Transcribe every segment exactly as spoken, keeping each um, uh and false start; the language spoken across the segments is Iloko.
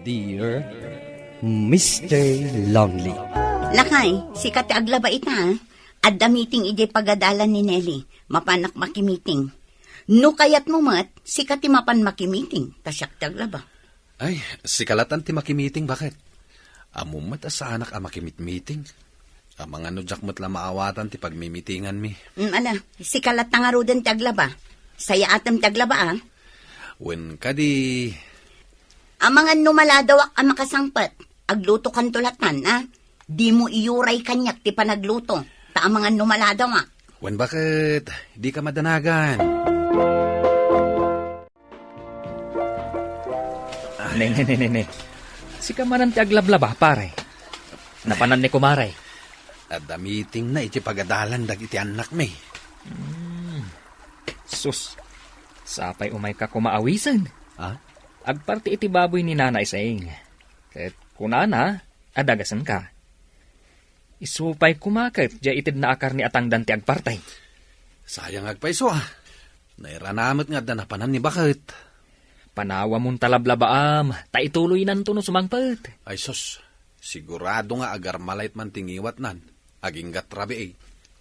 Dear Mister Lonely. Lakay, sika ti aglaba ita, ah. Adda meeting idiay pagadalan ni Nelly. Mapanak makimiting. No kayatmo met, sika ti mapan makimiting, ta siak ti aglaba. Ay, sika latan ti makimiting, baket? Ammom met a saanak a makimitmiting. Amangan no diak met la maawatan ti pagmimitinganmi. Mm, ala, sika latta ngaruden ti aglaba. Sayaatem ti aglaba, ah. Wen kadi. Amangan no maladawak a makasangpet, aglutokanto latan, ah. Dimo iyuray kaniak ti panagluto, ta amangan no maladawak. Wen baket, dika madanagan. Ne, ne, ne, ne, ne. Sika manen ti aglablaba, pare. Napanan ni kumare. Adda meetingna iti pagadalan dagiti annakmi. Hmm. Sus, sapay umayka koma awisen. Ha? Agparti iti baboy ni Nana Iseng. Ket kunana, adagasenka. Isu pay koma ket diay itedna a karne a tangdan ti agparti. Sayang agpayso, ah. Nairana met nga adda napanan ni baket. Panawamon ta lablabaam, ta ituloynanto no sumangpet. Ay sus, sigurado nga agarmalayt man ti ngiwatnan. Agingga't rabii,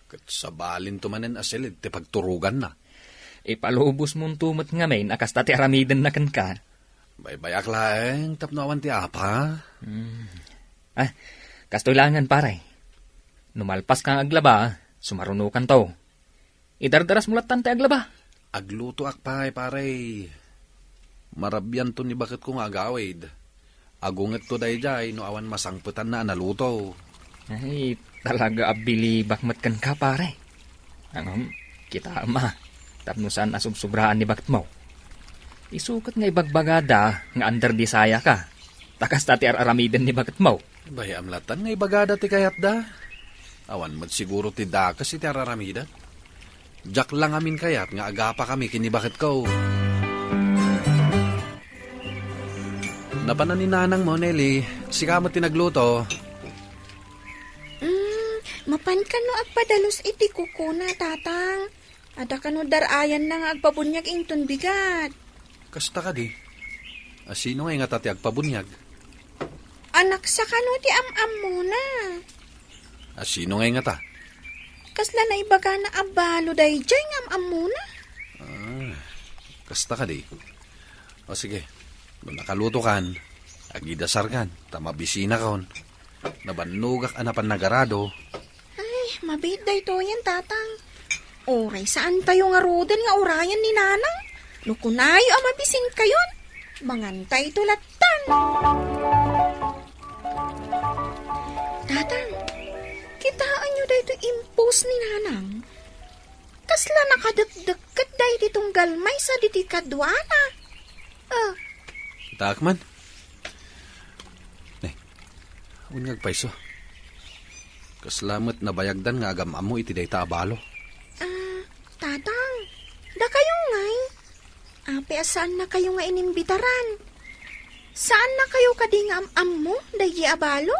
ket sabalinto manen a silid ti pagturoganna. Ipalubosmonto met ngamin a kasta ti aramidenna kenka. Baybayak laeng tapno awan ti apa. Hmm. Ah, kastoy laengen, pare. No malpaska nga aglaba, sumarunokanto. Idardarasmo lattan ti aglaba. Aglutoak pay, pare. Marabianto ni baketko nga agawid. Agungetto daydiay no awan masangpetanna a naluto. Ay, talaga a bilibak met kenka, pare. Ngem, kitaem a, tapno saan a subsobraan ni baketmo. Isu ket nga ibagbagada nga under di sayaka. Ta kasta ti ar-aramiden ni baketmo. Bay-am lattan nga ibagada ti kayatda. Awan met siguro ti dakes iti ar-aramiden. Diak la ngamin kayat nga agapakami ken ni baketko. Napanan ni nanangmo, Nelly. Sika met ti nagluto. Mm, mapan kano agpadalus iti kukona, Tatang? Adda kano dar-ayanna nga agpabuniag inton bigat? Kasta kadi? A, sino nga ingata ti agpabuniag? Anaksa kano ti am-ammona? A, sino nga ingata? Kasla naibagana a balo daydiay nga am-ammona? Ah, kasta kadi? O sige, no nakalutokan, agidasarkan, ta mabisinakon. Nabannogak a napan nagarado. Ay, mabiit daytoyen, Tatang. Uray saantayo ngaruden nga urayen ni Nanang. No kunayo a mabisinkayon, mangantayto lattan. Tatang, kitaenyo daytoy impos ni Nanang? Kasla nakadekdekket daydi tunggal maysa diti kaduana. Ah. Kitaak man. Ne, awan nga agpayso. Kasla met nabayagdan nga agam-ammo iti dayta a balo. Ah, Tatang, dakayo ngay? Apay a saannakayo nga inimbitaran? Saannakayo kadi nga am-ammo daydi a balo?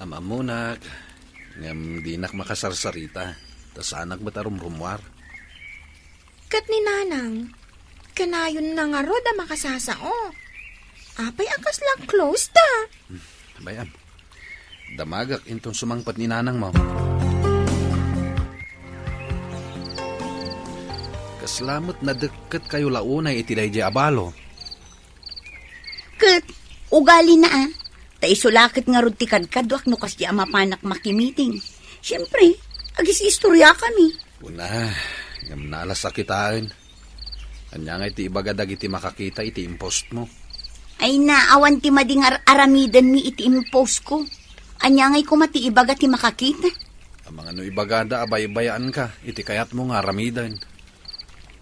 Am-ammonak, ngem dinak makasarsarita, ta saanak met a rumrummuar. Ket ni Nanang, kanayonna ngarud a makasasao. Apay a kasla close da? Hmm, bay-am. Damagak inton sumangpet ni Nanangmo. Kasla met nadekket kayo la unay iti daydiay a balo. Ket, ugalina, ah. Ta isu la ket ngarud ti kadkaduak no kasdi a mapanak makimiting. Siempre, agis-istoriakami. Una, ngem nalas a kitaen. Ania ngay ti ibaga dagiti makakita iti impostmo? Ay na, awan ti madi nga ar-, aramidenmi iti impostko. Ania ngay koma ti ibaga ti makakita? Amangan no ibagada a baybayaanka iti kayatmo nga aramiden.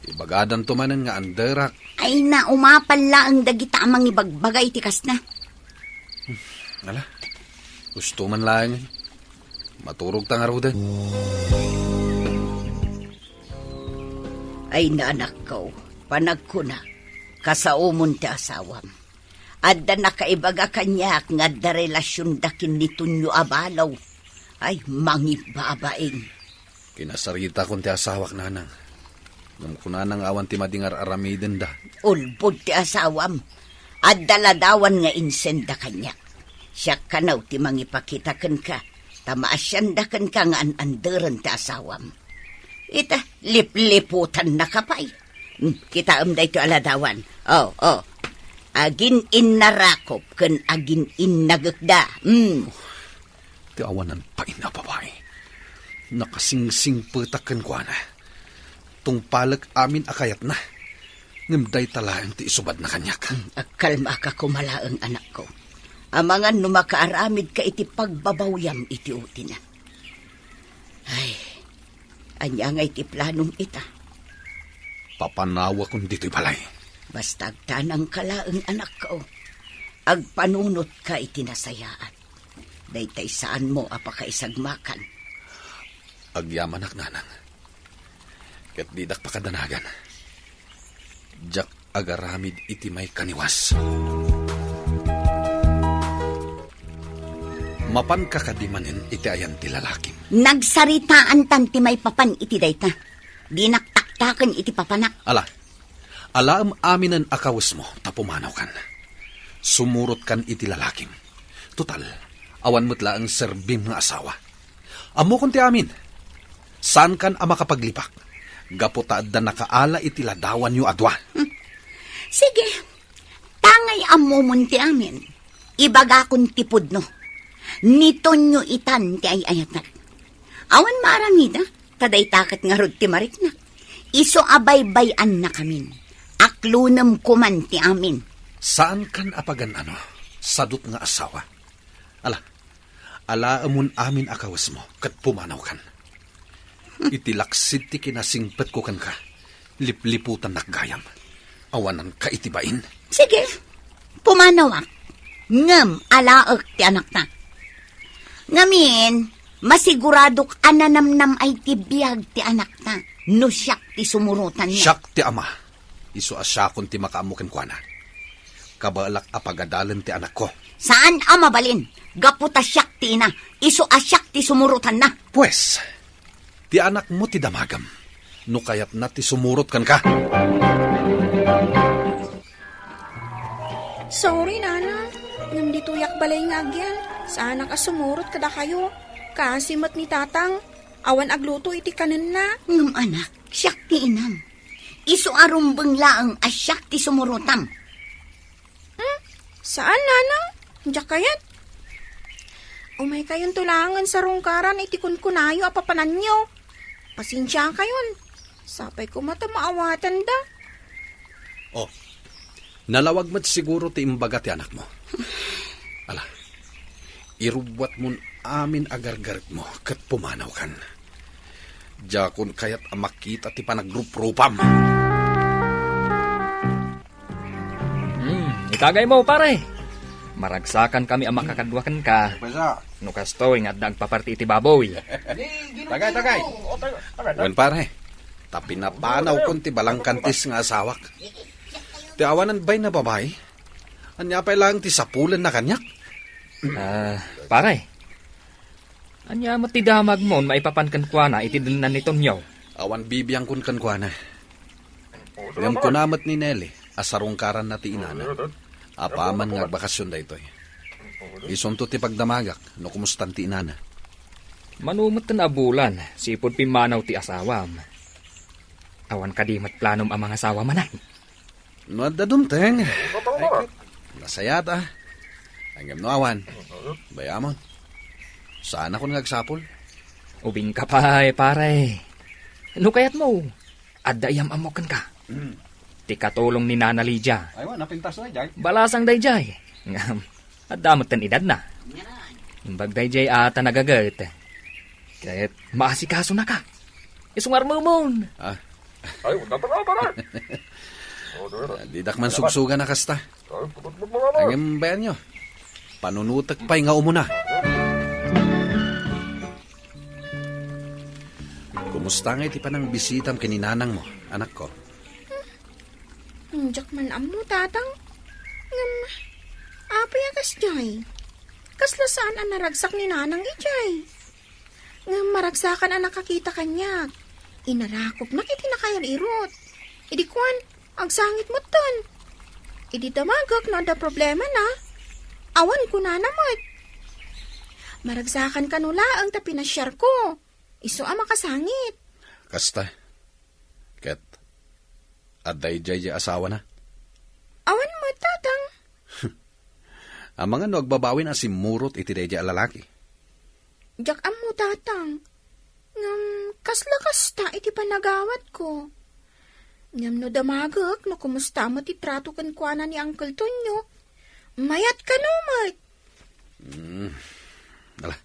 Ibagadanto manen nga anderak. Ay na, umapal laeng dagita a mangibagbaga iti kasta. Ala, gusto man laeng. Maturog ta ngaruden. Ay, nanakko, panagkuna, kasaomon ti asawam. Adda nakaibaga kaniak nga adda relasionda ken ni Tonyo a balo. Ay, mangibabain. Kinasaritakon ti asawak, nanang. Ngem kunana nga awan ti madi nga ar-aramidenda. Ulbod ti asawam. Adda ladawan nga insenda kaniak. Siak kano ti mangipakita kenka, ta maasianda kenka nga an-anderen ti asawam. Ita, lipliputannaka pay. Hmm, kitaem daytoy a ladawan. Oh, oh. Agin-innarakop ken agin-innagekda. Hmm. Ti awanan pay a babai. Nakasingsingpetak kenkuana. Tungpalek amin a kayatna. Ngem dayta laeng ti isubadna kaniak. Hmm, agkalmaka koma laeng, anakko. Amangan no makaaramidka iti pagbabawiam iti utina. Ay, ania ngay ti planom ita? Papanawakon ditoy balay. Basta agtanangka laeng, anakko. Agpanunotka iti nasayaat. Daytay saanmo a pakaisagmakan. Agyamanak, nanang. Ket didak pakadanagan. Diak agaramid iti maikaniwas. Mapanka kadi manen iti ayan ti lalakim? Nagsaritaantan ti maipapan iti dayta. Dinak taktaken iti papanak. Ala, alaem aminen a kawesmo ta pumanawkan. Sumurotkan iti lalakim. Total, awan met laeng serbim nga asawa. Ammokon ti amin. Saankan a makapaglipak. Gapu ta adda nakaala iti ladawanyo a dua. Hmm. Sige, tangay ammomon ti amin. Ibagakon ti pudno. Ni Tonyo itan ti ay-ayatek. Awan maaramidak, ta dayta ket ngarud ti mariknak. Isu a baybay-annakamin. Aklonem koman ti amin. Saankan a pagan-ano, sadot nga asawa. Ala, alaemon amin a kawesmo, ket pumanawkan. Iti laksid ti kinasingpetko kenka, lipliputannak gayam. Awananka iti bain. Sige, pumanawak. Ngem alaek ti anakta. Ngamin, masiguradok a nanamnam-ay ti biag ti anakta no siak ti sumurotanna. Siak ti ama. Isu a siakon ti makaammo kenkuana. Kabaelak a pagadalen ti anakko. Saan a mabalin, gapu ta siak ti ina, isu a siak ti sumurotanna. Pues, ti anakmo ti damagem, no kayatna ti sumurot kenka. Sorry, Nana. Ngem ditoyak balay nga agyan. Saanak a sumurot kadakayo. Kaasi met ni Tatang. Awan agluto iti kanenna. Ngem anak, siak ti inam. Isu a rumbeng laeng a siak ti sumurotam. Hmm? Saan, Nanang? Diak kayat. Umaykayonto laengen sarungkaran iti kunkunayo a papananyo. Pasensiakayon. Sapay koma ta maawatanda. Oh, nalawag met siguro ti imbaga ti anakmo. Ala, irubbuatmon amin a gargaretmo ket pumanawkan. Diakon kayat a makita ti panagruprupam. Hmm, itagaymo, pare. Maragsakankami a makakadua kenka. Pwesa. No kastoy nga adda agpaparti iti baboy. Tagay, tagay. Wen, pare. Ta pinapanawkon ti balangkantis nga asawak. Ti awanan bay na babae? Ania pay laeng ti sapulenna kaniak? Ah, pare. Ania met ti damagmon maipapan kenkuana iti dennan ni Tonyo? Awan bibiangkon kenkuana. Ngem kuna met ni Nelly a sarungkaranna ti inana. Apaman nga agbakasyon daytoy. Isunto ti pagdamagak no kumustan ti inana. Mano metten a bulan, sipud pimmanaw ti asawam. Awan kadi met planom a mangasawa manen? No adda dumteng, ay ket, nasayaat a. Ngem no awan, bay-amon. Saanakon nga agsapul. Ubingka pay, pare. No kayatmo, adda iyam-ammok kenka. Hmm. Ti katulong ni Nana Lydia. Ay, wa, napintas na, jay. Balasang dayjay. Ngem, adda metten edadna. Imbag dayjay a ta nagaget. Ket maasikasonaka. Isu nga armemon. Ah. Ay, wala pa, pare. Didak man sugsugan a kasta. Ay, putput mo nga, pare. Ngem bayanyo. Panunotek pay nga umuna. Kumusta ngay ti panangbisitam ken ni nanangmo, anakko? Hmm, diak man ammo, Tatang. Ngem, apay a kasdiay? Kasla saan a naragsak ni Nanang idiay? Ngem maragsakan a nakakita kaniak. Inarakopnak iti nakair-irot. Idi kuan, agsangit metten. Idi damagek no adda problemana, awan kunana met. Maragsakan kano laeng ta pinasiarko. Isu a makasangit. Kasta. Ket, adda idiay di asawana? Awan met, Tatang. Amangan no agbabawin a simmurot iti daydiay a lalaki? Diak ammo, Tatang. Ngem, kasla kasta iti panagawatko. Ngem no damagek no kumusta met ti trato kenkuana ni Uncle Tonyo, mayat kano met. Hmm. Ala,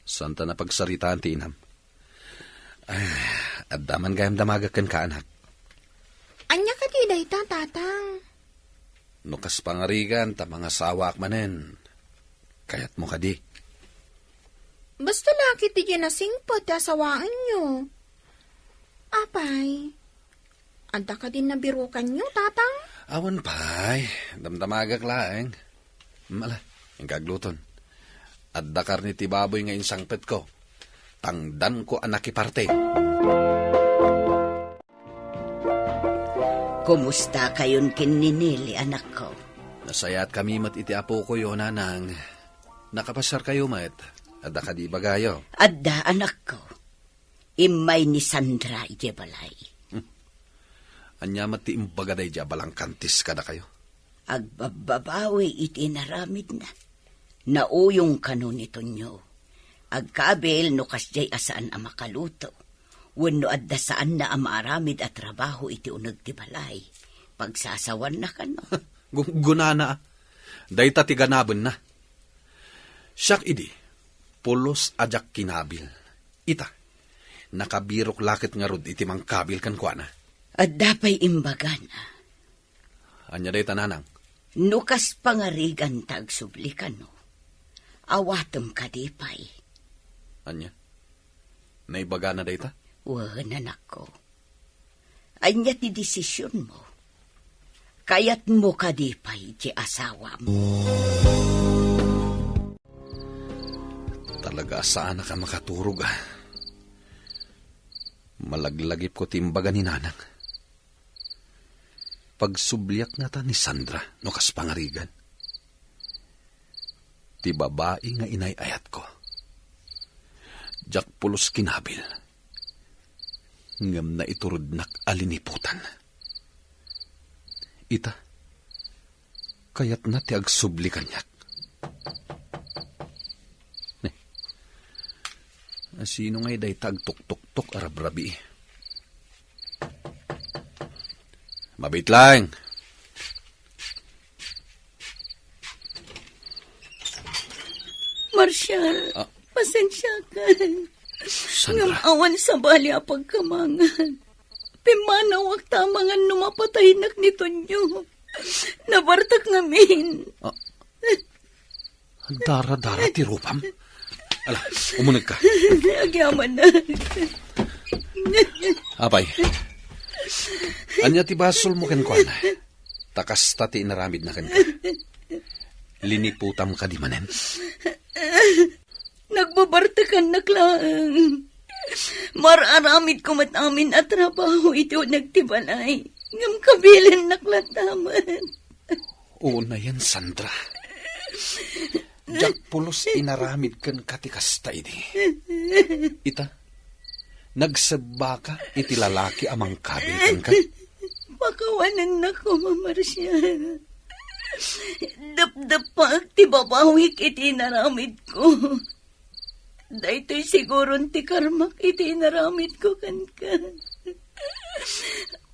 saan ta napagsaritaan ti inam? Ay, adda man gayam damagek kenka, anak. Ania kadi dayta, Tatang? No kas pangarigan ta mangasawaak manen, kayatmo kadi? Basta la ket diay nasingpet ti asawaenyo. Apay, adda kadin nabirukanyo, Tatang? Awan pay, damdamagak laeng. Mm, ala, inka agluton. Adda karne ti baboy nga insangpetko. Tangdanko a nakiparte. Kumusta kayon ken ni Nelly, anakko? Nasayaat kami met iti apokoyo, nanang. Nakapasiar kayo met. Adda kadi ibagayo? Adda, anakko. Immay ni Sandra idiay balay. Hmm. Ania met ti imbaga daydiay a balangkantis kadakayo? Agbabbabawi iti inaramidna. Nauyong kano ni Tonyo. Agkabil no kasdiay a saan a makaluto. Wenno adda saanna a maaramid a trabaho iti uneg ti balay. Pagsasawanna kano. Gunggonana. Dayta ti ganabenna. Siak idi, pulos a diak kinabil. Ita, nakabirok la ket ngarud iti mangkabil kenkuana. Adda pay imbagana. Ania dayta, nanang? No kas pangarigan ta agsubli kano, awatem kadi pay. Ania? Naibagana dayta? Wen, anakko. Ania ti desisionmo? Kayatmo kadi pay ti asawam? Talaga a saanak a makaturog, a. Malaglagipko ti imbaga ni nanang. Pagsubliak ngata ni Sandra no kas pangarigan. Ti babai nga inay-ayatko. Diak pulos kinabil. Ngem naiturudnak a liniputan. Ita, kayatna ti agsubli kaniak. Ne. Asino ngay dayta agtuktoktok a rabrabii? Mabiit laeng. Marshall, ah, pasensiakan. Sandra. Ngem awan sabali a pagkamangan. Pimmanawak ta amangan no mapataynak ni Tonyo. Nabartek ngamin. Ah, dara-dara ti rupam. Ala, umuneg ka. Agyamanak. Apay, ania ti basolmo kenkuana? Ta kasta ti inaramidna kenka. Liniputam kadi manen? Nagbabartekannak laeng. Mar-aramidko met amin a trabaho iti uneg ti balay. Ngem kabilennak latta met. Unayen, Sandra. Diak pulos inaramid kenka ti kasta idi. Ita, nagsebbaka iti lalaki a mangkabil kenka. Pakawanennak koma, Marcia. Depdeppak ti babawik iti inaramidko. Daytoy siguron ti karmak iti inaramidko kenka.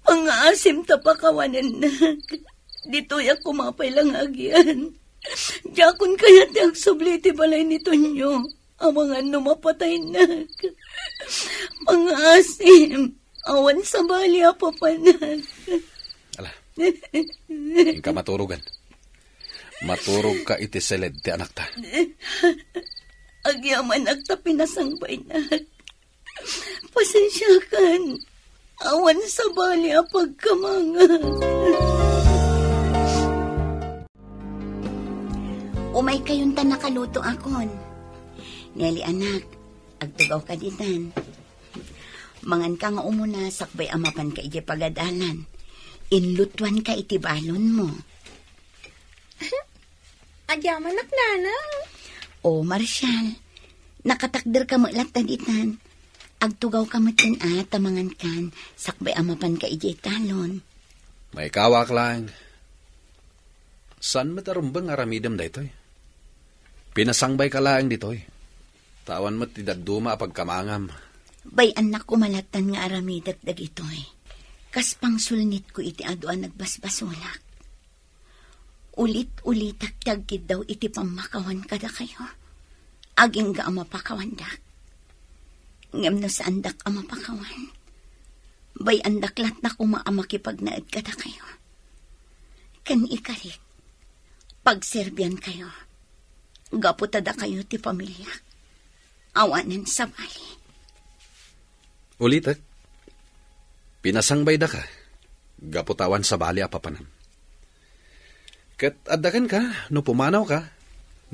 Pangngaasim ta pakawanennak. Ditoyak koma pay la nga agian. Diakon kayat ti agsubli iti balay ni Tonyo. Amangan no mapataynak. Pangngaasim, awan sabali a papanak. Ala, inka maturogan. Maturogka iti siled ti anakta. Agyamanak ta pinasangbaynak. Pasensiakan. Awan sabali a pagkamanga. Umaykayon ta nakalutoakon. Nelly, anak, agtugawka ditan. Manganka nga umuna sakbay a mapanka idiay pagadalan. Inlutoanka iti balonmo. Agyamanak, nanang. O, Marshall, nakatakderka met latta ditan. Agtugawka met ken a ta mangankan, sakbay a mapanka idiay talon. Maikawak laeng. Saan met a rumbeng nga aramidem daytoy? Pinasangbayka laeng ditoy. Ta awan met ti dadduma a pagkamangam. Bay-annak koma lattan nga aramidek dagitoy. Kas pangsulnitko iti adu a nagbasbasolak. Ulit-ulitak ti agkiddaw iti pammakawan kadakayo. Agingga a mapakawandak. Ngem no saandak a mapakawan, bay-andak lattan koma a makipagnaed kadakayo. Ken ikarik, pagserbiankayo. Gapu ta dakayo ti pamiliak. Awanen sabali. Ulitek, pinasangbaydaka, gapu ta awan sabali a papanam. Ket adda kenka no pumanawka,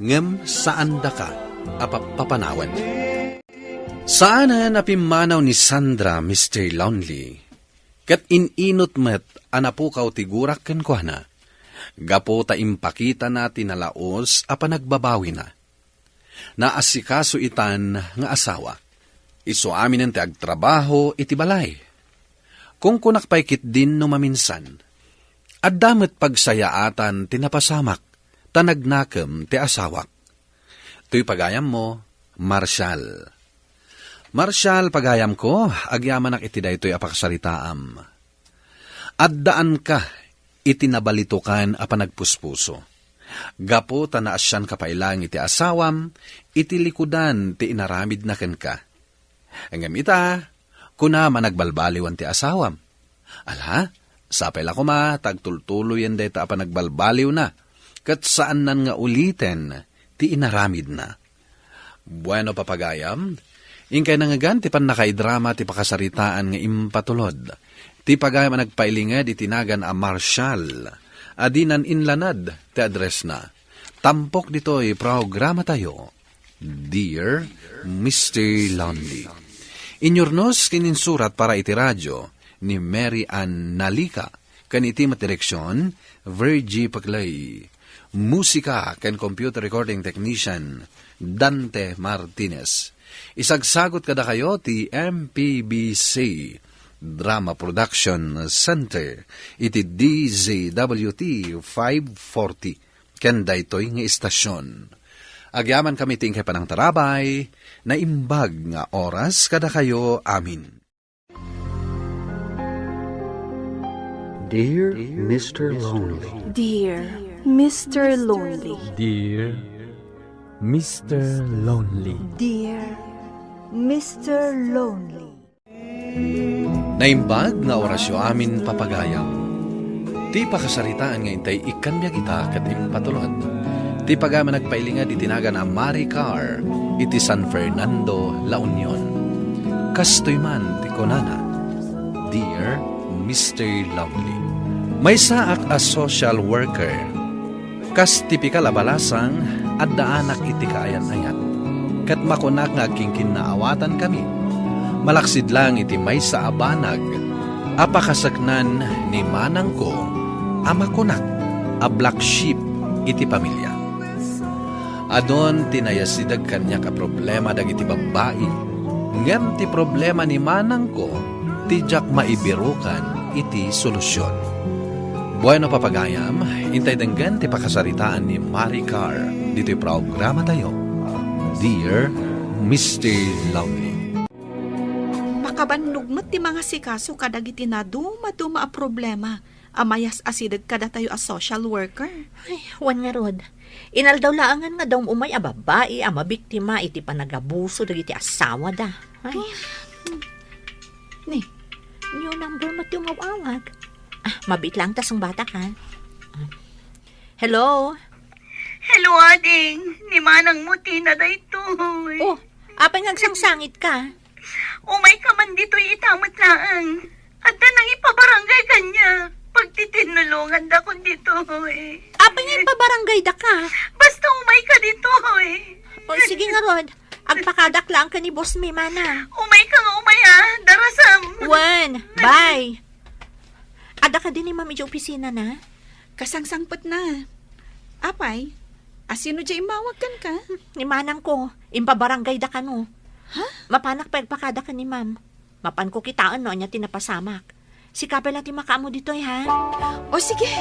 ngem saandaka a pappapanawen. Saanen a pimmanaw ni Sandra, Mister Lonely, ket in-inut met a napukaw ti gurak kenkuana, gapu ta impakitana ti nalaus a panagbabawina. Naasikaso itan nga asawa. Isu aminen ti agtrabaho iti balay. Kunkunak pay ketdin no maminsan. Adda met pagsayaatan ti napasamak, ta nagnakem ti asawak. Toy pagayammo, Marshall. Marshall, pagayamko, agyamanak iti daytoy a pakasaritaam. Addaanka iti nabalitokan a panagpuspuso. Gapu ta naasianka pay laeng iti asawam, iti likudan ti inaramidna kenka. Ngem ita, kunam a nagbalbaliwan ti asawam. Ala, sapay la koma ta agtultuloyen dayta a panagbalbaliwna, ket saannan nga uliten ti inaramidna. Bueno, papagayam, inkay nangngegan ti pannakaidrama ti pakasaritaan nga impatulod. Ti pagayam a nagpailinged iti nagan a Marshall, a dinan inlanad ti addressna. Tampok ditoy programatayo, Dear Mister Lonely. Inyurnos ken insurat para iti radio ni Mary Ann Nalica, ken iti met direksion, Virgie Paclay. Musika ken computer recording technician, Dante Martinez. Isagsagut kadakayo ti M P B C Drama Production Center iti D Z W T five forty ken daytoy nga istasion. Agyamankami ti inkay panangtarabay, naimbag nga oras kadakayo amin. Dear Mister Lonely. Dear Mister Lonely. Dear Mister Lonely. Dear Mister Lonely. Naimbag nga orasyo amin, papagayam. Ti pakasaritaan nga intay ikkan biag ita ket impatulod. Ti pagayam a nagpailinged iti nagan a Maricar iti San Fernando, La Union. Kastoy man ti kunana, Dear Mister Lovely, maysaak a social worker. Kas tipikal a balasang, addaanak iti kaayan-ayat. Ket makunak nga agkinkinnaawatankami, malaksid laeng iti maysa a banag a pakaseknan ni manangko a makunak a black sheep iti pamilia. Adun ti nayasideg kaniak a problema dagiti babbai, ngem ti problema ni manangko ti diak maibirukan iti solusion. Bueno, papagayam, intay denggen ti pakasaritaan ni Maricar ditoy programatayo, Dear Mister Lovely. Makabannog met ti mangasikaso kadagiti naduma-duma a problema a mayas-asideg kadatayo a social worker. Ay, wen ngarud, inaldaw laengen nga adda um-umay a babbai a mabiktima iti panagabuso dagiti asawada. Ay. Ni, new number met ti umaw-awag. Ah, mabiit laeng ta sungbatak, ha? Hello? Hello, ading. Ni manangmo Tina daytoy. Oh, apay nga agsangsangitka? Umayka man ditoy ita met laeng. Adda nangipabarangay kaniak. Pagtitinnulongandakon ditoy. Apay nga ipabarangaydaka? Basta umayka ditoy. O, sige ngarud. Agpakadak laeng ken ni Boss May, manang. Umayka nga umay, ah. Darasam. Wen, bye. Adda kadi ni Ma'am idiay opisinana? Kasangsangpetna. Apay? A, sino diay immawag kenka? Ni manangko, impabarangayda kano. Ha? Mapanak pay agpakada ken ni ma'am. Mapanko kitaen no ania ti napasamak. Sika pay la ti makaammo ditoy, ha? O, sige.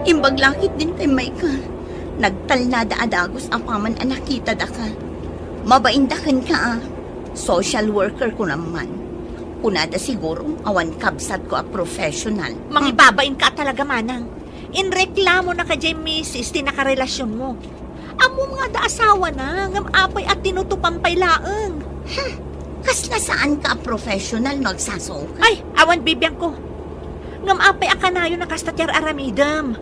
Imbag la ketdin ti immayka. Nagtalnada a dagus apaman a nakitadaka. Mabainda kenka, a. Social worker kunam man. Kunada siguro, awan kabsatko a professional. Mangibabainka talaga, manang. Inreklamo na kadiay misis ti nakarelasionmo. Ammom nga adda asawana, ngem apay a tinutupan pay laeng. Hmm, kasla saanka a professional no agsasaoka? Ay, awan bibiangko. Ngem apay a kanayon a kasta ti ar-aramidem?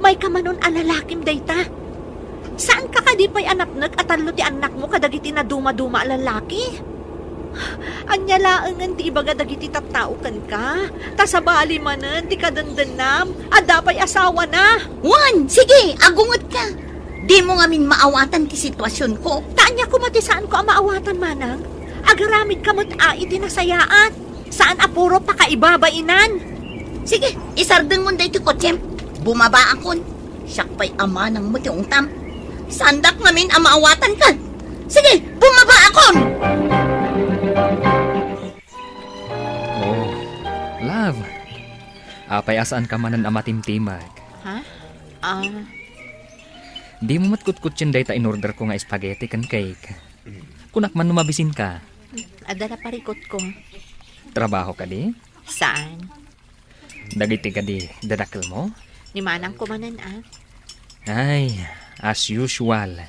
Mayka manon a lalakim dayta. Saanka kadi pay a napnek a tallo ti annakmo kadagiti nadumaduma a lalaki? Ania laengen ti ibaga dagiti tattao kenka? Ta sabali manen ti kadendennam, adda pay asawana. Wen, sige, agungetka. Dimo ngamin maawatan ti situasionko. Ta ania koma ti saanko a maawatan, manang? Agaramidka met a iti nasayaat. Saan a puro pakaibabainan. Sige, isardengmon daytoy kotsem. Bumaba akon. Siak pay a manangmo ti ungtam. Saandak ngamin a maawatanka. Sige, bumaba akon! Oh, love. Apay a saanka manen a matimtimag? Ha? Ah. Dimo met kutkutsien dayta inorderko nga spaghetti ken cake. Kunak man no mabisinka. Adda la parikutko. Trabaho kadi? Saan? Dagiti kadi dadakelmo? Ni manangko manen, a. Ay, as usual.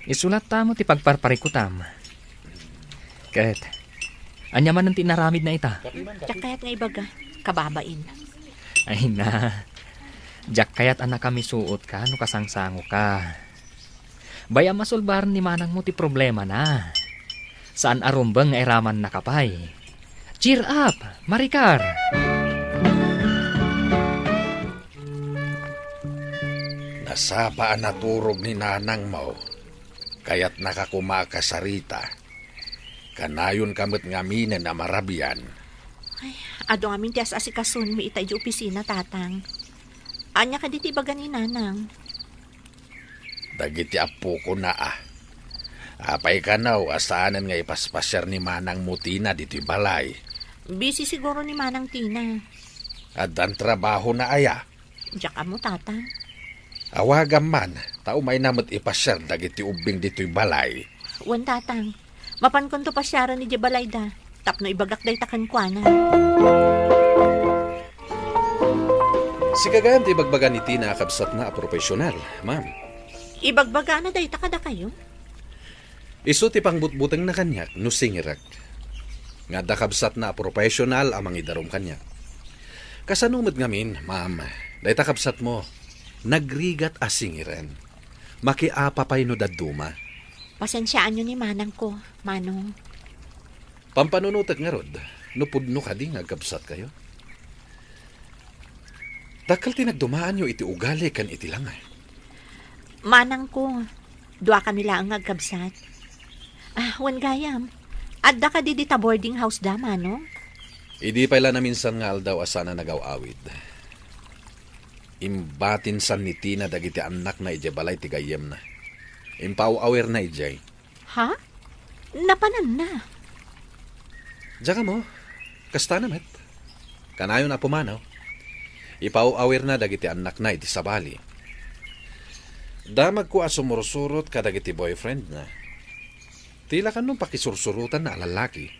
Isu latta met ti pagparparikutam. Ket, ania manen ti inaramidna ita? Diak kayat nga ibaga, kababain. Ay na, diak kayat a nakamisuotka no kasangsangoka. Bay-am a solbaren ni manangmo ti problemana. Saan a rumbeng nga iramannaka pay. Cheer up, Maricar! Nasapa a naturog ni nanangmo. Kayatnaka koma a kasarita. Kanayonka met ngaminen a marabian. Ay, adu ngamin ti as-asikasonmi ita idiay opisina, Tatang. Ania kadi ti ibaga ni Nanang? Dagiti appokona, a. Apay kano a saanen nga ipaspasiar ni Manangmo Tina ditoy balay? Busy siguro ni Manang Tina. Addan trabahona aya? Diak ammo, Tatang. Awagam man, ta umayna met ipasiar dagiti ubbing ditoy balay. Wen, Tatang. Mapankonto pasiaren idiay balayda, tapno ibagak dayta kenkuana. Sika gayam ti ibagbaga ni Tina a kabsatna a profesional, ma'am. Ibagbagana dayta kadakayo? Isu ti pangbutbutengna kaniak no singirek. Nga adda kabsatna a profesional a mangidarum kaniak. Kasano met ngamin, ma'am, dayta kabsatmo, nagrigat a singiren. Makiapa pay no dadduma. Pasensiaanyo ni manangko, Manong. Pampanunotek ngarud, no pudno kadi nga agkabsatkayo? Dakkel ti nagdumaanyo iti ugali ken iti langay. Manangko, duakami laeng nga agkabsat. Ah, wen gayam, adda kadi dita boarding house da, Manong? Idi pay la naminsan nga aldaw a saan a nagaw-awid, imbatinsan ni Tina dagiti annakna idiay balay ti gayyemna. Impaaw-awirna idiay. Ha? Napananna? Diak ammo, kastana met. Kanayon a pumanaw. Ipaaw-awirna dagiti annakna iti sabali. Damagko a sumursurot kadagiti boyfriendna. Ti la kanon pakisursurotanna a lalaki.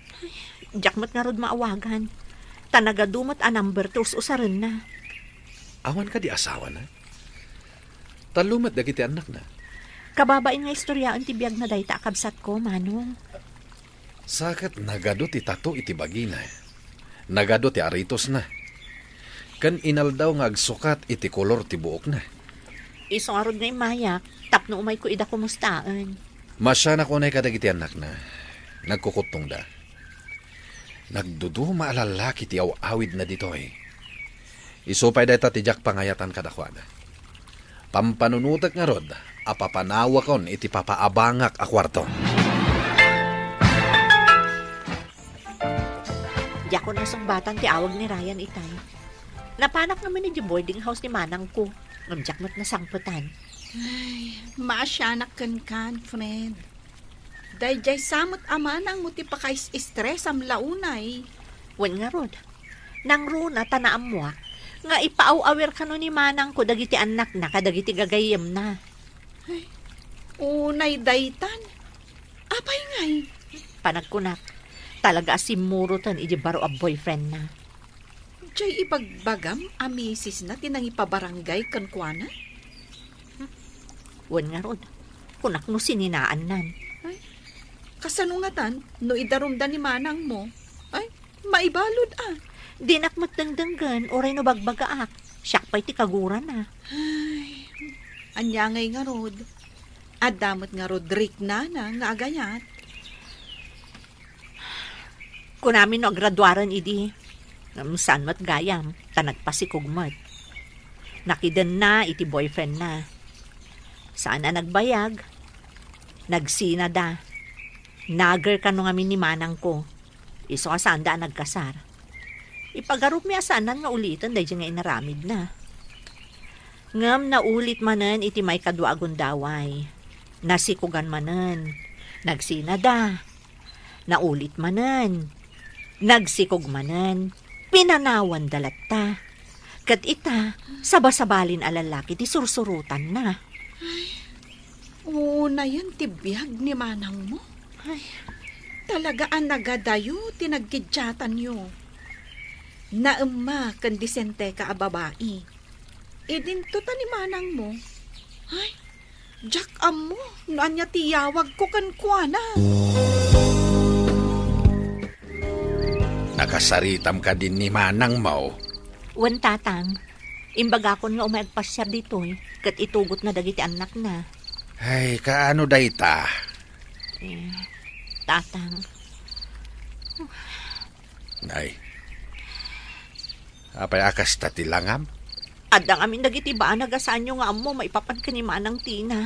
Diak met ngarud maawagan. Ta nagadu met a number ti us-usarenna. Awan kadi asawana? Tallo met dagiti annakna. Kababain nga istoryaen ti biagna dayta a kabsatko, Manong. Sa ket nagadu ti tato iti bagina. Nagadu ti aritosna. Ken inaldaw nga agsukat iti kolor ti buokna. Isu ngarud nga immayak, tapno umayko ida kumustaen. Masianak unay kadagiti annakna. Nagkukuttongda. Nagduduma a lalaki ti aw-awidna ditoy. Isu pay dayta ti diak pangayatan kadakuada. Pampanunotek ngarud a papanawakon iti papaabangak a kuarto. Diakon nasungbatan ti awag ni Ryan itay. Napanak ngamin idiay boarding house ni manangko. Ngem diak met nasangpetan. Ay, maasianak kenkan, friend. Daydiay sa met a manangmo ti pakaisistresam la unay. Wen ngarud, nangruna ta naammoak nga ipaaw-awir kano ni manangko dagiti annakna kadagiti gagayyemna. Ay, unay daytan. Apay ngay? Panagkunak, talaga a simmuroten idiay baro a boyfriendna. Diay ibagbagam a misisna ti nangipabarangay kenkuana? Wen ngarud, kunak no sininaannan. Ay, kasano ngatan no idarumda ni manangmo? Ay, maibalud a. Dinak met dengdenggen uray no bagbagaak. Siak pay ti kagurana. Ay, ania ngay ngarud? Adda met ngarud riknana nga agayat. Kunamin no agraduaren idi. Ngem saan met gayam, ta nagpasikog met. Nakidenna iti boyfriendna. Saan a nagbayag. Nagsinada. Nager kano ngamin ni manangko. Isu a saanda a nagkasar. Ipagarupmi a saanan nga uliten daydi nga inaramidna. Ngem naulit manen iti maikadua a gundaway. Nasikogan manen. Nagsinada. Naulit manen. Nagsikog manen. Pinanawanda latta. Ket ita, sabasabalin a lallaki ti sursurotanna. Ay, uunayen ti biag ni manangmo. Ay. Talaga a nagadayo ti nagkiddiatanyo. Naemma ken disenteka a babai. Idinto ta ni manangmo. Ay, diak ammo no ania ti iyawagko kenkuana. Nakasaritam kadi ni manangmo? Wen, Tatang. Imbagakon nga umay agpasiar ditoy, ket itugotna dagiti annakna. Ay, kaano dayta? Eh, Tatang. Nay, apay a kasta ti langam? Adda ngamin dagiti banag a saanyo nga ammo maipapan ken ni Manang Tina.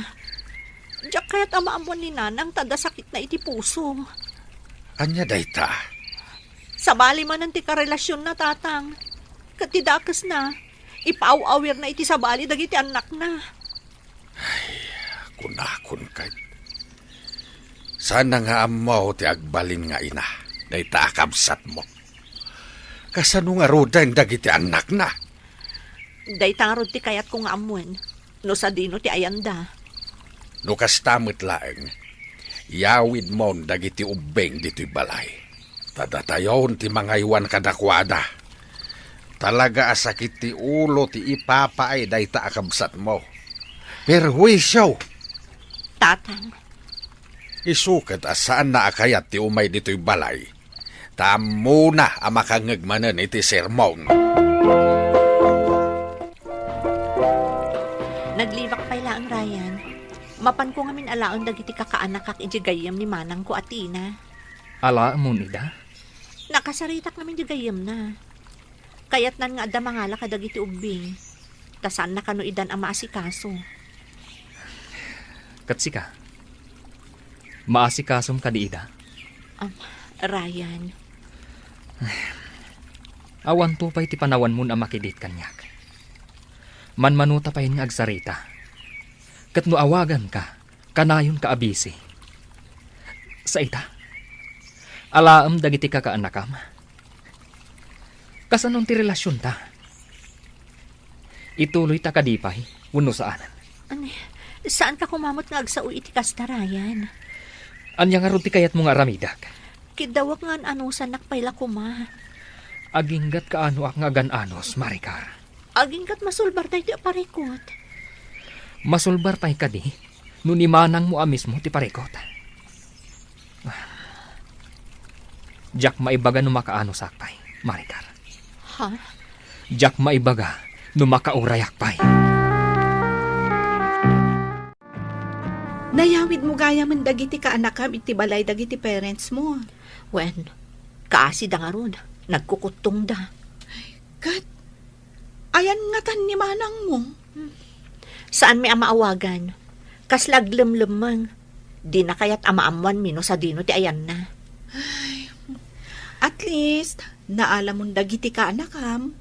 Diak kayat a maammuan ni Nanang ta adda sakitna iti puso. Ania dayta? Sabali manen ti karelasionna, Tatang. Ket ti dakesna, ipaaw-awirna iti sabali dagiti annakna. Ay, kunakon ket, saanna nga ammo ti agbalin nga ina, dayta a kabsatmo. Kasano ngaruden dagiti annakna? Dayta ngarud ti kayatko nga ammoen, no sadino ti ayanda. No kasta met laeng, iyawidmon dagiti ubbing ditoy balay. Ta datayon ti mangaywan kadakuada. Talaga a sakit ti ulo ti ipapaay dayta a kabsatmo. Perhuisio! Tatang. Isu ket a saanna a kayat ti umay ditoy balay. Ta ammona a makangngeg manen iti sermon. Naglibak pay laeng, Ryan. Mapanko ngamin alaen dagiti kakaanakak idiay gayyem ni manangko a Tina. Alaemon ida? Nakasaritak ngamin idiay gayyemna. Kayatnan nga adda mangala kadagiti ubbing, ta saanna kano idan a maasikaso. Ket sika, maasikasom kadi ida? Am, Ryan. Awanto pay ti panawanmon a makidit kaniak. Manmanuta pay nga agsarita. Ket no awaganka, kanayonka a bisi. Sa ita, alaem dagiti kakaannakam. Kasanon ti relasionta? Ituloyta kadi pay wenno saanen? Ani, saanka koma met nga agsao iti kasta, Ryan. Ania ngarud ti kayatmo nga aramidek? Kiddawek nga an-anusannak pay la koma. Aginggat kaanoak nga agan-anos, Maricar. Aginggat masulbar daytoy a parikut. Masulbar pay kadi no ni manangmo a mismo ti parikut. Diak maibaga no makaanosak pay, Maricar. Ha? Diak maibaga no makaurayak pay. Nayawidmo gayamen dagiti kaanakam iti balay dagiti parents mo. Wen, kaasida ngarud, nagkukuttongda. Ket, ayan ngatan ni manangmo? Saanmi a maawagan. Kasla aglemlemmeng. Dina kayat a maammoanmi no sadino ti ayanna. Ay, at least, naalamon dagiti kaanakam.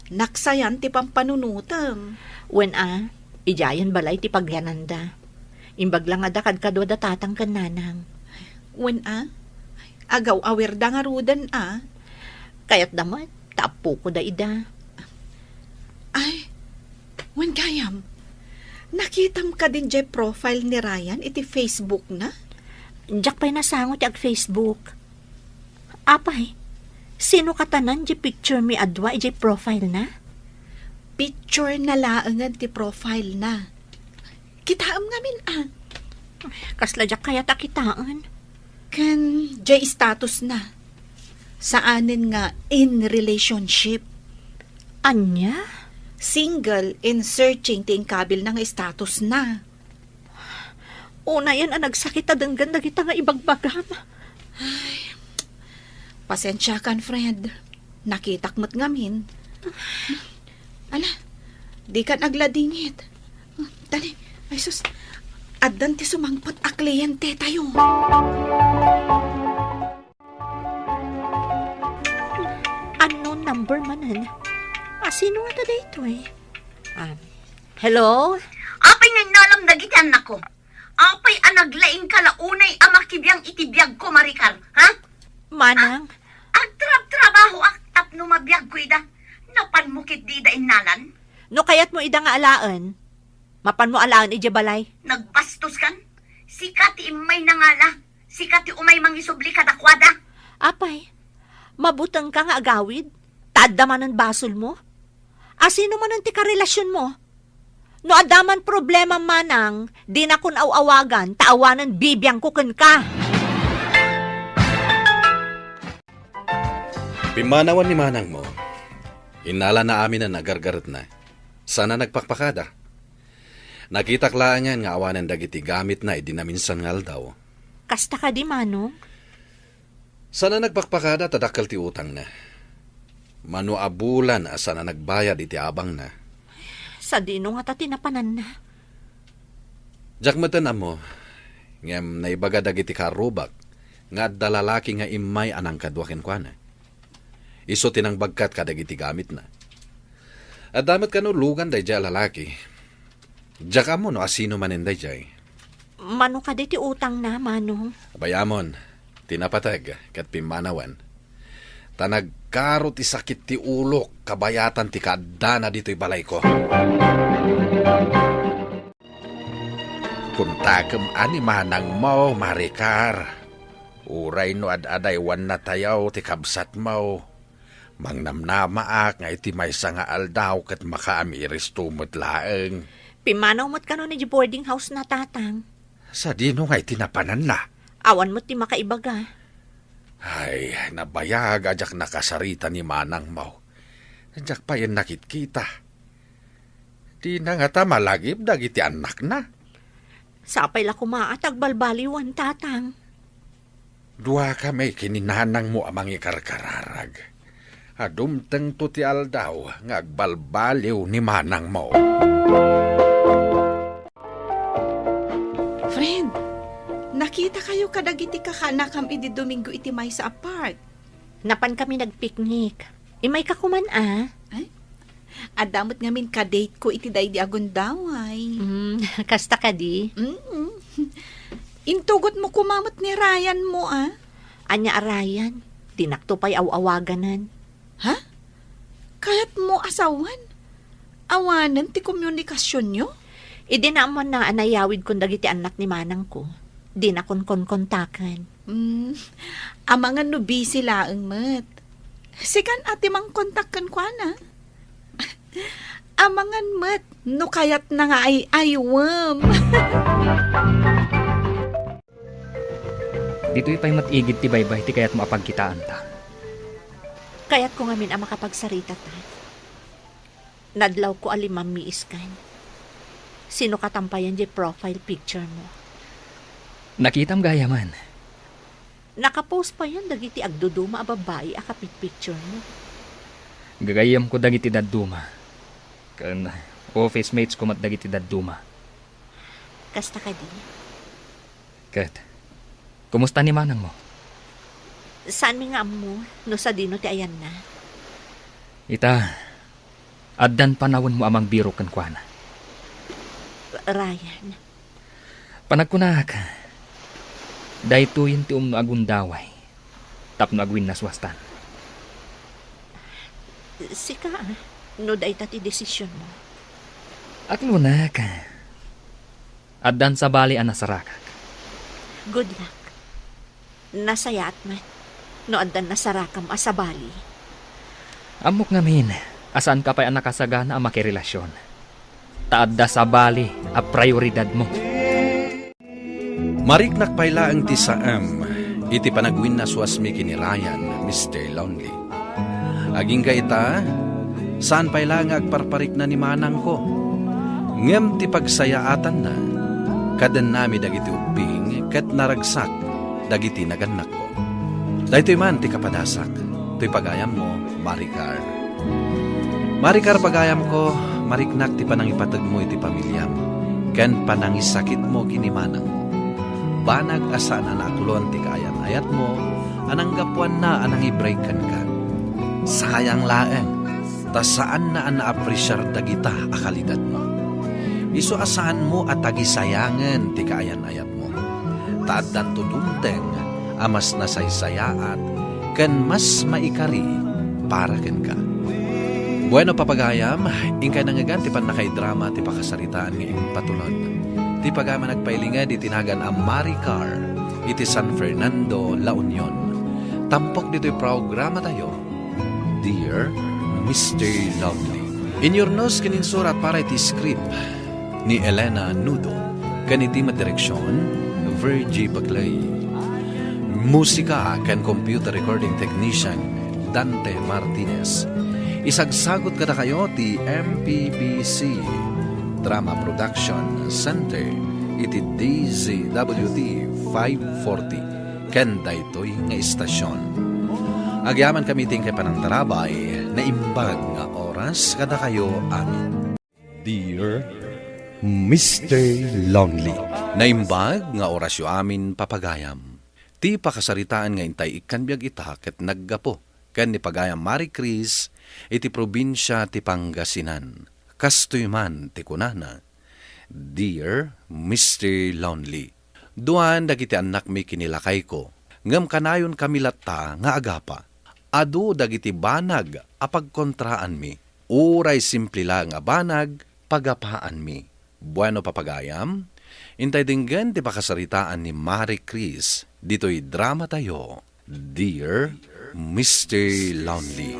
Naksayan ti pampanunotem. Wen a, idiayen balay ti pagyananda. Imbag la nga da kadkadua da tatang ken nanang. Wen a, agaw-awir da ngaruden a. Kayat da met, ta apoko da ida. Ay, wen gayam, nakitam kadin jay profile ni Ryan iti Facebook na? Diak pay nasango ti ag-Facebook. Apay, sino katanan di picture mi a dua idiay profile na? Picture na laengen ti profile na. Kitaem ngamin a. Kasla diak kayat a kitaen. Ken jay status na. Saanen nga in relationship. Ania? Single and searching ti inkabil na nga status na. Unayen a nagsakit a denggen dagita nga ibagbagam. Ay, pasensiakan, friend. Nakitak met ngamin. Ala, dikan agladingit. Dali, ay sus, addan ti sumangpet a kliyente tayo. Unknown number manen. A, sino nga ta daytoy? Ah, hello? Apay nga innalam dagiti annakko? Apay a naglaingka la unay a makibiang iti biagko, Maricar, ha? Manang. Agtrabtrabahoak tapno mabiagko ida. Napanmo ketdi ida innalan? No kayatmo ida nga alaen, mapanmo alaen idiay balay. Nagbastoskan? Sika ti immay nangala. Sika ti umay mangisubli kadakuada. Apay, mabutengka nga agawid? Ta adda manen basolmo? A, sino manen ti karelasionmo? No adda man problema manang, dinakon aw-awagan, ta awanen bibiangko kenka. Pimmanawan ni manangmo. Innalana aminen a gargaretna. Saan a nagpakpakada. Nakitak laengen nga awanen dagiti gamitna idi naminsan nga aldaw. Kasta kadi, Manong? Saan a nagpakpakada ta dakkel ti utangna. Mano a bulan a saan a nagbayad iti abangna. Sadino ngata ti napananna? Diak metten ammo, ngem naibaga dagiti karrubak nga adda lalaki nga immay a nangkadua kenkuana. Isu ti nangbagkat kadagiti gamitna. Adda met kano lugan daydiay a lalaki. Diak ammo no asino manen daydiay. Mano kadi ti utangna, Manong? Bayamon, ti napateg ket pimmanawan. Ta nagkaro ti sakit ti ulok kabayatan ti kaaddana ditoy balayko. Kuntakem a ni manangmo, Maricar. Uray no ad-adaywanna tayo ti kabsatmo, mangnamnamaak nga iti maysa nga aldaw ket makaamiristo met laeng. Pimmanaw met kano idiay boarding house na, Tatang. Sadino nga iti napananna? Awan met ti makaibaga. Ay, nabayag a diak nakasarita ni manangmo. Diak payen nakitkita. Dina ngata malagip dagiti annakna. Sapay la koma a tagbalbaliwan, Tatang. Dua kami ken ni nanangmo a mangikarkararag. A dumtengto ti aldaw nga agbalbaliw ni manangmo. Friend, nakita kayo kadagiti kakanakam idi Domingo iti maysa a park. Napan kami nagpiknik. Immay ka koman a? Ay, adda met ngamin ka-date ko iti daydi a gundaway. Mm, kasta kadi? Mm. Intugot mo koma met ni Ryan mo a? Ania a Ryan? Dinakto pay aw-awaganan. Ha? Kayat mo asawan? Awanen ti komunikasyonyo? Idi naammoanna a nayawid kon dagiti annak ni manangko, dinakon konkontaken. Hmm, amangan no busy laeng met. Sikan a ti mangkontak kenkuana. Amangan met no kayatna nga ay-aywem. Ditoy pay met igid ti baybay ti kayatmo a pagkitaanta. Kayatko ngamin a makapagsarita ta. Nadlawko a limammiiskan. Sino katampayan diay profile picture mo? Nakitam gayaman. Nakapost payen dagiti agduduma a babbai a kapitpicture mo. Gagayyemko dagiti dadduma. Ken office mates ko met dagiti dadduma. Kasta kadi? Ket, kumusta ni manangmo? Saanmi nga ammo no sadino ti ayanna. Ita, Addan panawenmo a mangbirok kenkuana. Ryan. Panagkunak, daytoyen ti umno a gundaway tapno agwinnasuastan. Sika, no dayta ti desisionmo. Aklonak, addan sabali a nasarakak. Good luck. Nasayaat met no addan nasarakam a sabali. Ammok ngamin a saanka pay a nakasagana a makirelasion, ta adda sabali a prioridadmo. Mariknak pay laeng ti saem iti panagwinnasuasmi ken ni Ryan, Mister Lonely. Agingga ita, saan pay laeng nga agparparikna ni manangko, ngem ti pagsayaatanna, kadennami dagiti ubbing ket naragsak dagiti nagannakko. Daytoy man ti kapadasak, toy pagayammo, Maricar. Maricar, pagayamko, mariknak ti panangipategmo iti pamiliam ken panangisakitmo ken ni manangmo. Banag a saan a naaklon ti kaayan-ayatmo a nanggapuanna a nangibrek kenka. Sayang laeng, ta saanna a naapresiar dagita a kalidatmo. Isu a saanmo a tagisayangen ti kaayan-ayatmo, ta addanto dumteng a mas nasaysayaat ken mas maikari para kenka. Bueno, papagayam, inkay nangngegan ti pannakaidrama ti pakasaritaan nga impatulod. Ti pagayam a nagpailinged iti nagan a Maricar iti San Fernando, La Union. Tampok ditoy programatayo, Dear Mister Lonely. Inyurnos ken insurat para iti script ni Elena Nudo, ken iti met direksion, Virgie Baclay. Musika ken computer recording technician, Dante Martinez. Isagsagut kadakayo ti M P B C Drama Production Center iti D Z W T five forty ken daytoy nga istasion. Agyamankami iti inkay panangtarabay, naimbag nga oras kadakayo amin. Dear Mister Lonely. Naimbag nga orasyo amin, papagayam. Ti pakasaritaan nga intay ikkan biag ita ket naggapu ken ni pagayam Marie Chris iti probinsia ti Pangasinan. Kastoy man ti kunana, Dear Mister Lonely. Duan dagiti annakmi ken ni lakayko, ngem kanayonkami latta nga agapa. Adu dagiti banag a pagkontraanmi. Uray simple laeng a banag, pagapaanmi. Bueno, papagayam, intay denggen ti pakasaritaan ni Marie Chris ditoy dramatayo, Dear Mister Lonely.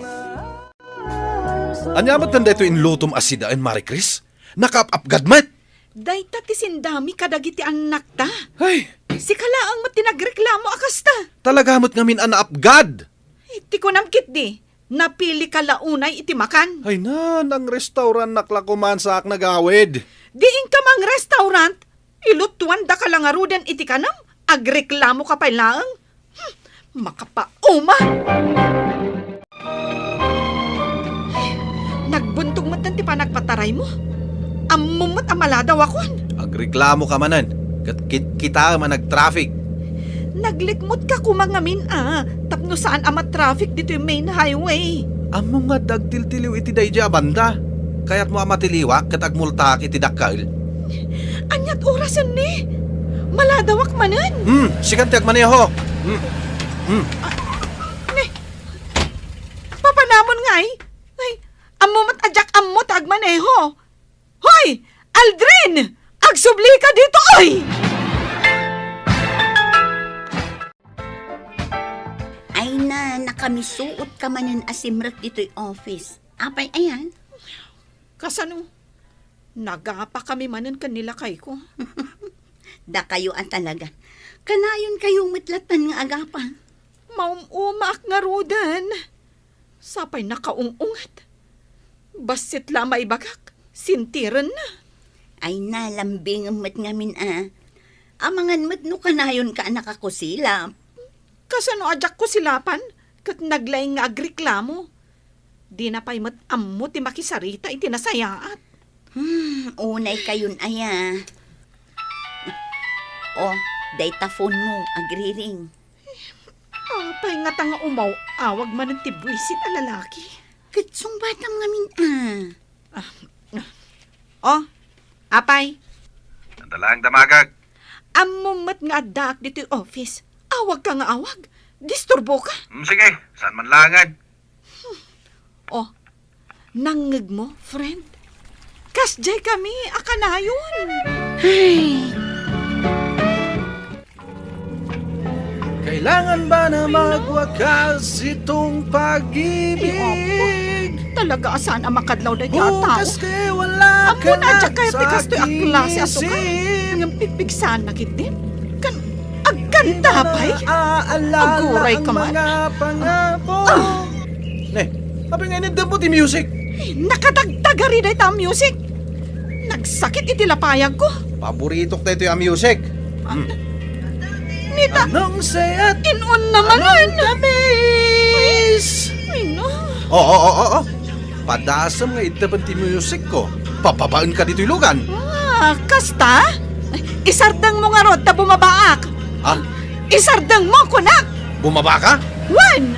Ania met daytoy inlutom a sidaen, Marie Chris? Nakaap-apgad met! Dayta ti sindami kadagiti annakta. Ay! Sika laeng met ti nagreklamo a kasta. Talaga met ngamin a naapgad! Ti kunam ketdi, napilika la unay iti makan. Ay na, nangrestaurannak la koman saak nagawid. Di inka mangrestaurant, ilutuandaka la ngaruden iti kanam, agreklamoka pay laeng. Hmm, makapauma! Ay, nagbuntog met ti panagpataraymo. Ammom met a maladawakon. Agreklamoka manen, ket kitkitaem a nagtraffic. Naglikmotka koma ngamin a tapno saan a matraffic ditoy main highway. Ammom nga adda agtiltiliw iti daydiay a banda. Kayatmo a matiliwak ket agmultaak iti dakkel? Ania't orasenni? Maladawak manen. Hmm, sikan ti agmaneho. Hmm. Hmm. Ne, papanamon ngay? Ay, ammo met a diak ammo ti agmaneho. Hoy! Aldrin! Agsublika ditoy! Ay na, nakamisuotka manen a simrek ditoy office. Apay ayan? Kasano? Nagapakami manen ken ni lakayko. Dakayo a talaga. Kanayonkayo met lattan nga agapa. Maum-umaak ngaruden. Sapay nakaung-unget. Bassit la a maibagak, sintirenna. Ay na, lambingem met ngamin a. Amangan met no kanayonka a nakakusilap. Kasano a diak kusilapan ket naglaing nga agreklamo? Dina pay met ammo ti makisarita iti nasayaat. Hmm, unay kayon aya. Oh, dayta phone mo, agriring. Apay ngata nga umaw-awag manen ti buisit a lalaki? Ket sungbatam ngamin a. Oh, apay? Adda laeng damagek. Ammom met nga addaak ditoy office. Awagka nga awag. Disturboka. Hmm, sige, saan man laengen. Oh, nangngegmo, friend? Kasdiay kami a kanayon. Ay. Kailangan ba na magwakas itong pag-ibig? Ay, opo. Talaga a saan a makadlaw dayta a tao. Bukas kay wala ka na sa aking isip. Ammona, adda kayat ti kastoy a klase a sugat? Ngem pigpigsaanna ketdin? Kan, agkanta pay? Aguray ka man. Ah! Ne, apay nga iniddem mo ti music? Ay, nakatagtagari dayta a music. Nagsakit iti lapayagko. Paboritok daytoy a music. Ah, hmm. Nita, anong sayat? In-on naman. Anong tamis? Ay, no. Oo, oo, oo. Padasem nga iddepen ti musicko. Pababaenka ditoy lugan. Ah, kasta? Ay, isardengmo ngarud ta bumabaak. Ah? Isardengmo, kunak. Bumabaka? Wen!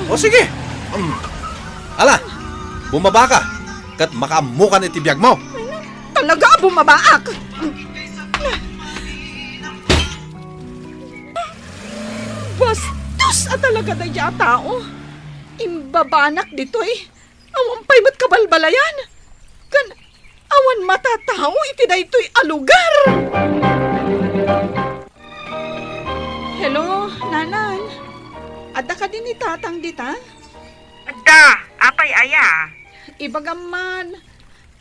O sige. Mm. Ala, bumabaka. Ket makaammokan iti biagmo. Talaga a bumabaak. Bastos a talaga dayta a tao. Imbabanak ditoy. Awan pay met kabalbalayan. Ken awan matatao iti daytoy a lugar. Hello, Nanang. Adda kadi ni Tatang dita? Adda, apay aya? Ibagam man,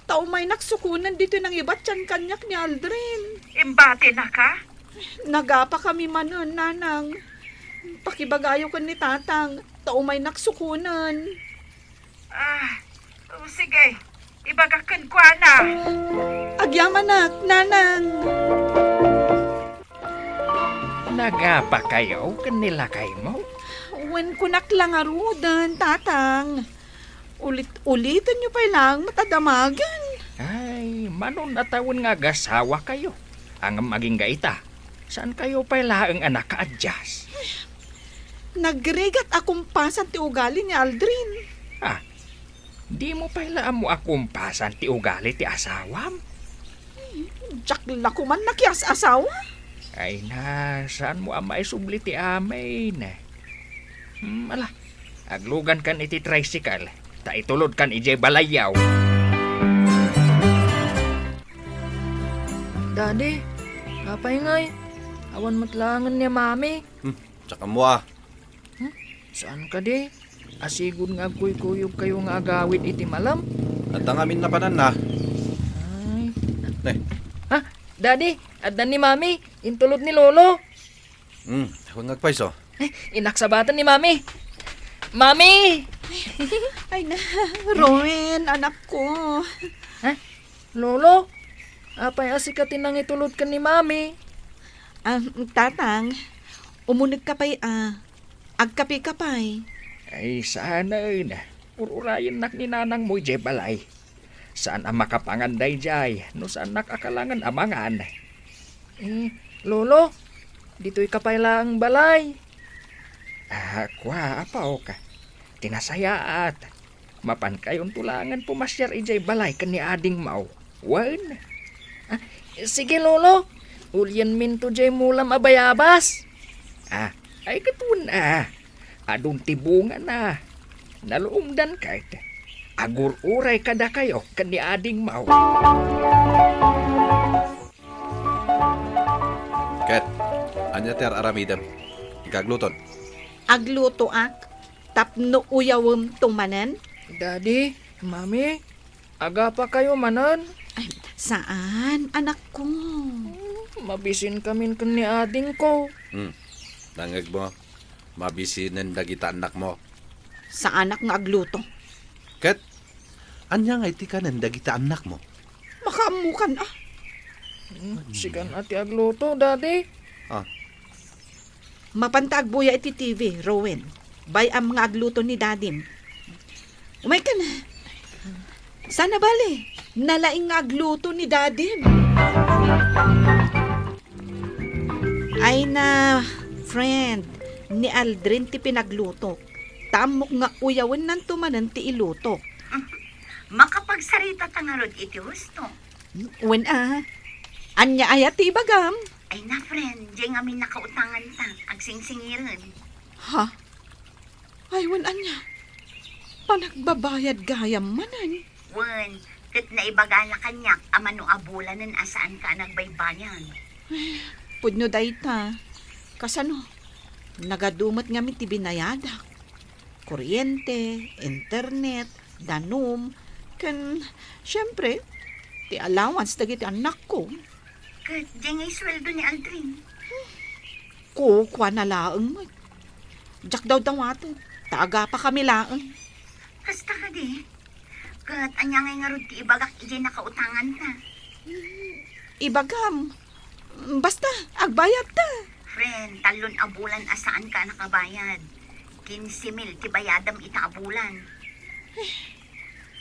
ta umaynak sukonen ditoy nangibattian kaniak ni Aldrin. Imbatinaka? Nagapa kami manen, Nanang. Pakibagayo ken ni Tatang, ta umaynak sukonen. Ah, o, sige. Ibagak kenkuana. Agyamanak, Nanang. Nagapakayo ken ni lakaymo? Wen, kunak la ngaruden, Tatang. Ulit-ulitenyo pay laeng met a damagen. Ay, manon a tawen nga agasawakayo. Ngem agingga ita, saankayo pay laeng a nakaadjust. Nagrigat a kumpasan ti ugali ni Aldrin. Ah, dimo pay la ammo a kumpasan ti ugali ti asawam? Diak la koman nakias-asawa. Ay na, saanmo a maisubli ti amin? Hmm, ala, aglugankan iti tricycle, ta itulodkan idiay balayyo. Daddy, apay ngay? Awan met laengen ni Mami. Hmm, diak ammo a. Hmm? Saan kadi? Asigud nga agkuykuyogkayo nga agawid iti malem? Adda ngamin napananna. Ay. Ne. Ha? Daddy, adda ni Mami, intulod ni Lolo. Hmm, awan nga agpayso. Eh, inaksabaten ni Mami. Mami! Ay na, Rowen, anak ko. Ha? Lolo, apay a sika ti nangitulod ken ni Mami? Ah, Tatang, umunegka pay a. Agkapeka pay. Ay, saan a. Ur-urayennak ni nanangmo idiay balay. Saan a makapangan daydiay no saannak a kalangen a mangan. Eh, Lolo, ditoyka pay laeng balay. Ah, kua, apok. Ti nasayaat, mapankayonto laengen pumasiar idiay balay ken ni adingmo. Wen? Ah, sige, Lolo. Ulienminto diay mulam a bayabas. Ah, ay, ket wen a. Adun ti bungana. Naluomdan ket. Agur-uray kadakayo ken ni adingmo. Ket, ania ti ar-aramidem? Inka agluton. Aglutoak tapno uyawemto manen? Daddy, Mami, agapakayo manen? Ay, saan, anakko. Hmm, mabisinkamin ken ni adingko. Hmm, nangngegmo, mabisinen dagita annakmo. Saanak nga agluto. Ket, ania ngay ti kanen dagita annakmo? Makaammokan a. Hmm, sikan a ti agluto, Daddy. Ah. Mapanta agbuya iti T V, Rowen. Bay-am nga agluto ni Dadim. Umayka na. Sana bale, nalaing nga agluto ni Dadim. Ay na, friend, ni Aldrin ti pinaglutok. Ta ammok nga uyawennanto manen ti ilutok. Makapagsaritata ngarud iti husto. Wen a. Ania aya ti ibagam? Ay na, friend, diay ngamin nakautanganta, agsingsingiren. Ha? Ay, wen ania? Panagbabayad gayam manen? Wen, ket naibagana kaniak a mano a bulanen a saanka a nagbaybayad. Ay, pudno dayta. Kasano? Nagadu met ngamin ti binayadak. Kuryente, internet, danum, ken, siempre, ti allowance dagiti annakko. Ket diay nga isueldo ni Aldrin? Kukuana laeng met. Diak dawdawaten, ta agapakami laeng. Kasta kadi? Ket ania ngay ngarud ti ibagak idiay nakautanganta? Ibagam, basta, agbayadta. Friend, tallon a bulan a saanka a nakabayad. Kinse mil ti bayadam ita a bulan.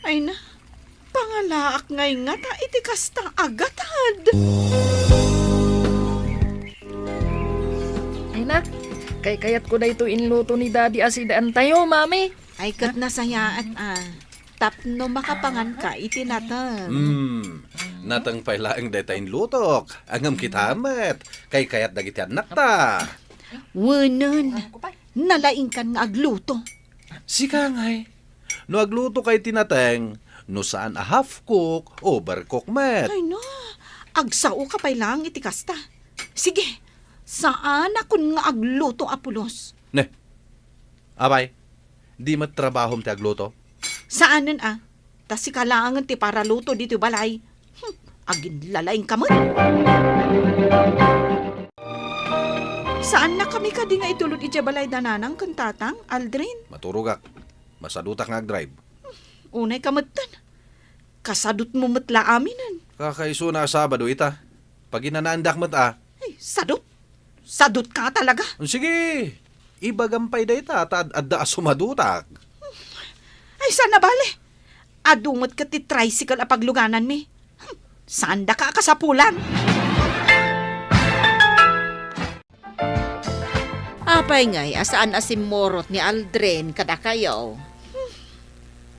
Ay na, pangalaak ngay ngata iti kasta a gatad. Ay na, kaykayatko daytoy inluto ni Daddy a sidaantayo, Mami. Ay, ket nasayaat a. Tapno makapanganka iti nateng. Hmm, nateng pay laeng dayta inlutok. Ngem kita met, kaykayat dagiti annakta. Wenen, nalaingkan nga agluto. Sika ngay, no aglutoka iti nateng, no saan a half cook, overcook met. Ay na, agsaoka pay laeng iti kasta. Sige, saanakon nga agluto a pulos. Ne, apay, di met trabahom ti agluto? Saanen a, ta sika laengen ti paraluto ditoy balay. Hmm, aginlalaingka met. Saannakami kadi nga itulod idiay balay da nanang ken tatang, Aldrin? Maturogak. Masadutak nga agdrive. Unayka metten. Kasadutmo met la aminen. Kakaisuna a Sabado ita. Paginanaendak met a. Ay, sadut? Sadutka talaga? Sige, ibagam pay dayta ta ad-adda a sumadutak. Ay, saan a bale? Adu met ket ti tricycle a paglugananmi. Hmm, saandaka a kasapulan. Apay ngay a saan a simmurot ni Aldrin kadakayo?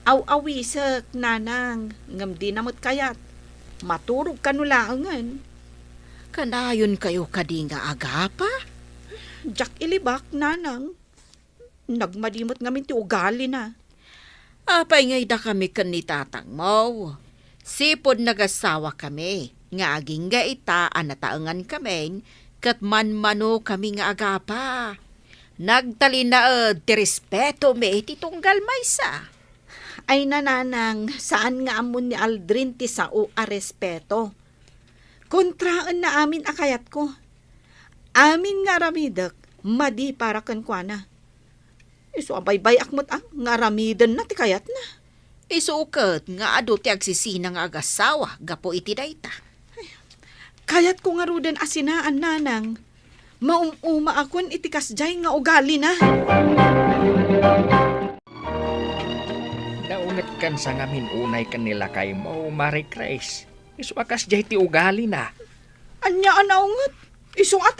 Aw-awisek, nanang, ngem dina met kayat. Maturog kano laengen. Kanayonkayo kadi nga agapa? Diak ilibak, nanang. Nagmadi met ngamin ti ugalina. Apay ngay dakami ken ni tatangmo? Sipud nagasawakami, nga agingga ita a nataengankamin, ket manmanokami nga agapa. Nagtalinaed ti respetomi iti tunggal maysa. Ay, nanang, saan nga ammon ni Aldrin ti sao a respeto. Kontraenna amin a kayatko. Amin nga aramidek, madi para kenkuana. Isu a baybay-ak met a nga aramidenna ti kayatna. Isu ket nga adu ti agsisina nga agasawa gapu iti dayta. Kayatko ngaruden a sinaan, nanang. Maum-umaakon iti kasdiay nga ugalina. Naunetkan sa ngamin unay ken ni lakaymo, Marie Grace. Isu a kasdiay ti ugalina. Ania a naunget? Isu a ti